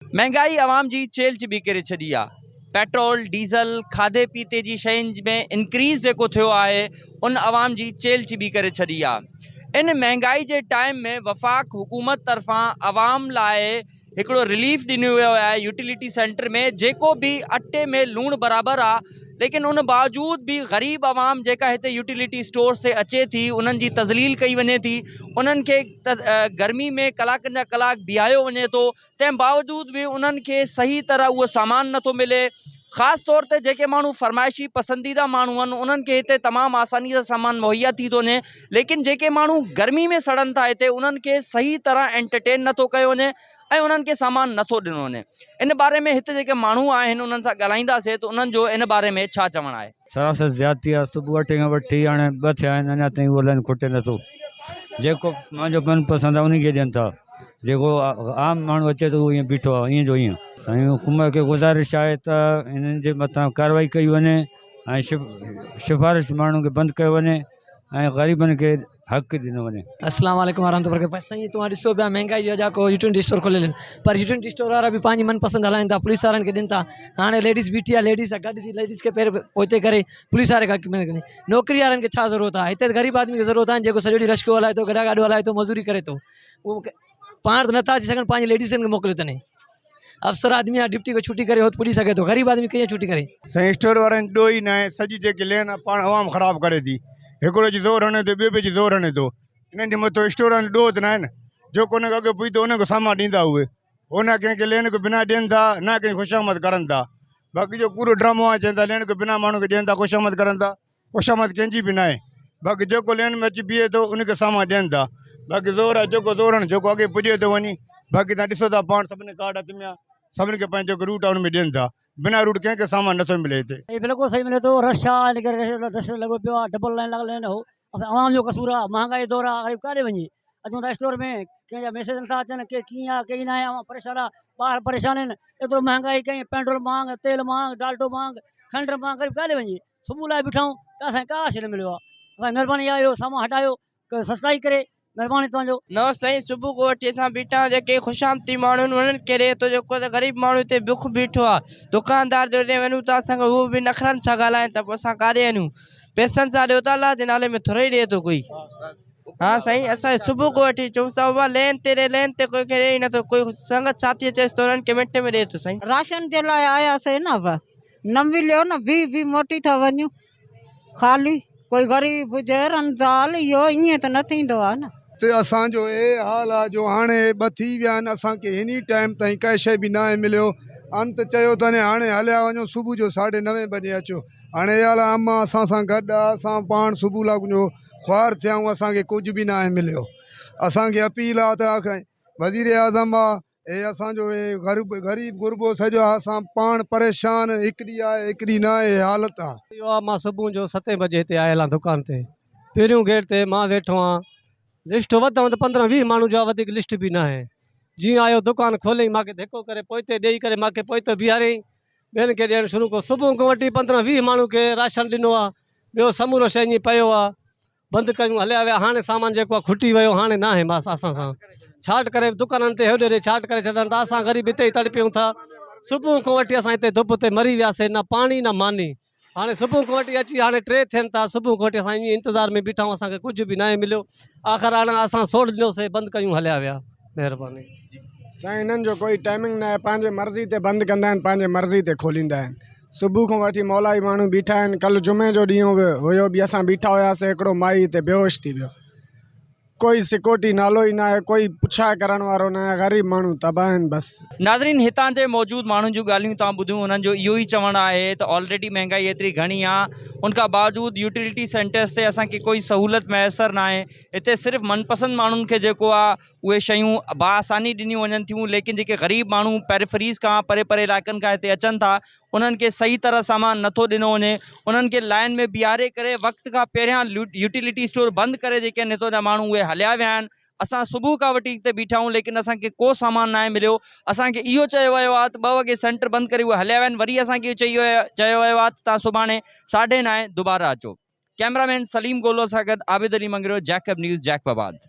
مهنگائي عوام جي چيلهه چٻي ڪري ڇڏي آ، پيٽرول، ڊيزل، کاڌي پيتي جي شين ۾ انڪريز جيڪو ٿيو آهي ان عوام جي چيلهه چٻي ڪري ڇڏي آ. ان مهنگائي جي ٽائيم ۾ وفاق حڪومت طرفان عوام لاء هڪڙو رليف ڏنو ويو آهي يوٽيلٽي سينٽر ۾ جيڪو به اٽي ۾ لوڻ برابر آ ليڪن ان باوجود به غريب عوام جيڪا هتي يوٽيلٽي اسٽورز تي اچي ٿي انهن جي تذليل ڪئي وڃي ٿي انهن کي گرمي ۾ ڪلاڪن جا ڪلاڪ بيهايو وڃي ٿو تنهن باوجود به انهن کي صحيح طرح اهو سامان نٿو ملي خاص طور تي جيڪي ماڻهو فرمائشي پسنديده ماڻهو آهن انهن کي هتي تمام آساني سان سامان مهيا ٿي ٿو وڃي ليڪن جيڪي ماڻهو گرمي ۾ سڙن ٿا هتي انهن کي صحيح طرح انٽرٽين نٿو ڪيو وڃي ۽ انهن کي سامان نٿو ڏنو وڃي ان باري ۾ هتي جيڪي ماڻهو آهن انهن سان ڳالهائينداسين ته انهن جو ان باري ۾ ڇا چوڻ آهي. سراسر زيادتي آ صبح اٺين کان وٺي هاڻي ٻه ٿيا آهن اڃا تائين اهو لائن کٽي نٿو جيڪو منهنجو من پسند آ انهي کي ڏين ٿا جيڪو عام ماڻهو اچي ٿو اهو ائين بيٺو آ ائين جو ائين. سائين حڪومت کي گذارش آهي ته انهن جي مٿان ڪارروائي ڪئي وڃي ۽ سفارش ماڻهن کي بند ڪيو وڃي ۽ غريبن کي حق ڏنو وڃي. السلام عليڪم ورحمة الله وبرڪاته سائين توهان ڏسو پيا مهنگائي جي وجه ڪو يوٽيلٽي اسٽور کوليل آهن پر يوٽيلٽي اسٽور وارا به پنهنجي من پسند هلائن ٿا پوليس وارن کي ڏين ٿا هاڻي ليڊيز بيٺي آهي ليڊيز سان گڏ ٿي ليڊيز کي پير پوئتي ڪري پوليس واري کي نوڪري وارن کي ڇا ضرورت آهي هتي ته غريب آدمي کي ضرورت آهي جيڪو سڄو ڏينهن رشڪو هلائي ٿو گڏا گاڏو هلائي ٿو مزوري ڪري ٿو اهو پاڻ ته نٿا اچي سگهن پنهنجي ليڊيزن کي موڪليو اٿن افسر آدمي آهي ڊپٽي کان ڇٽي ڪري هو ته پڄي سگهي ٿو غريب آدمي ڪيئن ڇٽي ڪري. سائين اسٽور وارن جو ڏوهه ئي ناهي سڄي جيڪي لين آهي پاڻ عوام خراب ڪري ٿي هڪڙو اچي زور هڻي ٿو ٻيو به اچي زور هڻي ٿو انهن جي مٿو اسٽور وارن جو ڏوهه ته ناهي نه جيڪو ان کان اڳ پڄي ٿو ان کي سامان ڏيندا اهي هو نه ڪنهن کي لين کان بنا ڏين ٿا نه ڪنهن کي خوشامد ڪرن ٿا باقي جو پورو ڊرامو آهي چون ٿا لين کان بنا ماڻهو کي ڏين ٿا خوشامد ڪرن ٿا خوشامد ڪنهن جي به ناهي باقي جيڪو لين ۾ اچي بيهي ٿو ان کي سامان ڏين ٿا باقي زور آهي جيڪو زور هڻي جيڪو اڳي پڄي ٿو وڃي باقي تان ڏسو ٿا پاڻ سڀني ڪارڊ هٿ ۾ آهي سڀني کي پنهنجو جيڪو روٽ آهي ان ۾ ڏين ٿا بنا روٽ ڪنهن کي سامان نٿو ملي هتي. بلڪل صحيح ملي ٿو رش آ ان ڪري رش لڳو پيو آ ڊبل لائين لڳل آهن هو اسان عوام جو قصور آ مهانگائي جو دور آ غريب ڪاڏي وڃي اچون ٿا اسٽور ۾ ڪنهن جا ميسيج نٿا اچن ڪي ڪيئن آ ڪي ناهي عوام پريشان آ ٻار پريشان آهن ايترو مهانگائي ڪئي پيٽرول مهانگ تيل مهانگ ڊالٽو مهانگ کنڊ مهانگ غريب ڪاڏي وڃي صبح لاء بيٺا آهيون ته اسان کي ڪا شي نه مليو آ اسان جي مهرباني آ اهو سامان هٽايو سستائي ڪري مھرباني توھان جو. نه سائين صبح کان وٺي اسان بيٺا آھيون جيڪي خوشامتي ماڻھو آھن انھن کي ڏي ٿو جيڪو ته غريب ماڻھو ھتي بک بيٺو آ دڪاندار جي ڏي وڃون ته اسان کي ھو به نخرن سان ڳالھائين ته پوء اسان ڪاڏي وڃون پئسن سان ڏيو ٿا الله جي نالي ۾ ٿورو ئي ڏي ٿو ڪوئي ھا سائين اسان صبح کان وٺي چئون ٿا بابا لين تي ڏي لين تي ڪوئي کي ڏي ئي نٿو ڪوئي سنگت ساٿي اچيس ٿو انھن کي منٽ ۾ ڏي ٿو سائين. راشن جي لاء آياسين نه ابا نه مليو نه بيهي بيهي موٽي ٿا وڃون. خالي ڪوئي غريب هجي رمضال اهو ائين ته نه ٿيندو آهي نه. ته اسان جو اهي حال آ جو هاڻي اهي ٻه ٿي ويا آهن اسان کي هني ٽائيم تائين ڪنهن شيء به ناهي مليو انت چيو اٿن هاڻي هليا وڃو صبح جو ساڍي نوين بجي اچو هاڻي اهي حال آ امان اسان سان گڏ آ اسان پاڻ صبح لاء جو خوار ٿيا آهيون اسان کي ڪجهه به ناهي مليو اسان کي اپيل آ ته وزير اعظم آ اي اسان جو اي غريب غريب غربو سڄو آ اسان پاڻ پريشان هڪ ڏينهن آهي هڪ ڏينهن نه آهي حالت آ. اهو آ مان صبح جو ستين بجي هتي آيل آهيان دڪان تي پهريون گيٽ تي مان ويٺو آهيان لسٽ وڌ ته پندرهن ويهه ماڻهو جو آ وڌيڪ لسٽ به ناهي جيئن آيو دڪان کوليائين مانکي ڌڪو ڪري پوئتي ڏيئي ڪري مانکي پوئتي بيهاريائين ٻين کي ڏيڻ شروع ڪيو صبح کان وٺي پندرهن ويهه ماڻهو کي راشن ڏنو آ ٻيو سمورو شيء ائين پيو آ بند ڪيون هليا ويا هاڻي سامان جيڪو آهي کٽي ويو هاڻي ناهي ماس اسان سان ڇاٽ ڪري دڪانن تي هيڏي هوڏي ڇاٽ ڪري ڇڏن ٿا اسان غريب هتي ئي تڙپيون ٿا صبح کان وٺي اسان هتي ڌپ تي مري وياسي نه پاڻي نه ماني هاڻي صبح کان وٺي اچي هاڻي ٽي ٿين ٿا صبح کان وٺي اسان ائين انتظار ۾ بيٺا آهيون اسان کي ڪجهه به ناهي مليو آخر هاڻي اسان سوڙ ڏنوسي بند ڪيون هليا ويا مهرباني. سائين هنن جو ڪوئي ٽائمنگ ناهي پنهنجي مرضي تي بند ڪندا آهن پنهنجي مرضي تي کوليندا آهن صبح کان وٺي مولائي ماڻهو بيٺا آهن ڪلهه جمعي جو ڏينهن به هيو به اسان بيٺا هياسي هڪڙو مائي هتي بيهوش ٿي ويو ڪوئي سيڪورٽي نالو ئي ناهي ڪوئي پڇا ڪرڻ وارو ناهي غريب ماڻهو تباهه آهن بس. ناظرين هتان جي موجود ماڻهن جون ڳالهيون توهان ٻڌيون انهن جو اهو ئي چوڻ آهي ته آلريڊي مهنگائي ايتري گهڻي آهي ان کان باوجود يوٽيلٽي سينٽرز تي اسان کي ڪوئي سهولت ميسر ناهي هتي صرف من پسند ماڻهن کي جيڪو آهي اهي شيون باآساني ڏنيون وڃن ٿيون ليڪن جيڪي غريب ماڻهو پيريفريز کان پري پري علائقن کان هتي اچن ٿا انهن کي صحيح طرح سامان نٿو ڏنو وڃي انهن کي لائن ۾ بيهاري ڪري وقت کان پهريان يوٽيلٽي اسٽور بند ڪري جيڪي آهن هتان جا ماڻهو اهي هليا ويا آهن اسان صبح کان وٺي هتي بيٺا آهيون ليڪن اسان کي ڪو سامان ناهي مليو اسان کي اهو چيو ويو آهي ته ٻه وڳي سينٽر بند ڪري اهي هليا ويا آهن وري اسان کي اهو چيو ويو آهي ته توهان سڀاڻي ساڍي نائين دوباره اچو ڪئميرا مين سليم گولو سان گڏ Abid Ali Mangrio Jacob news Jacob آباد.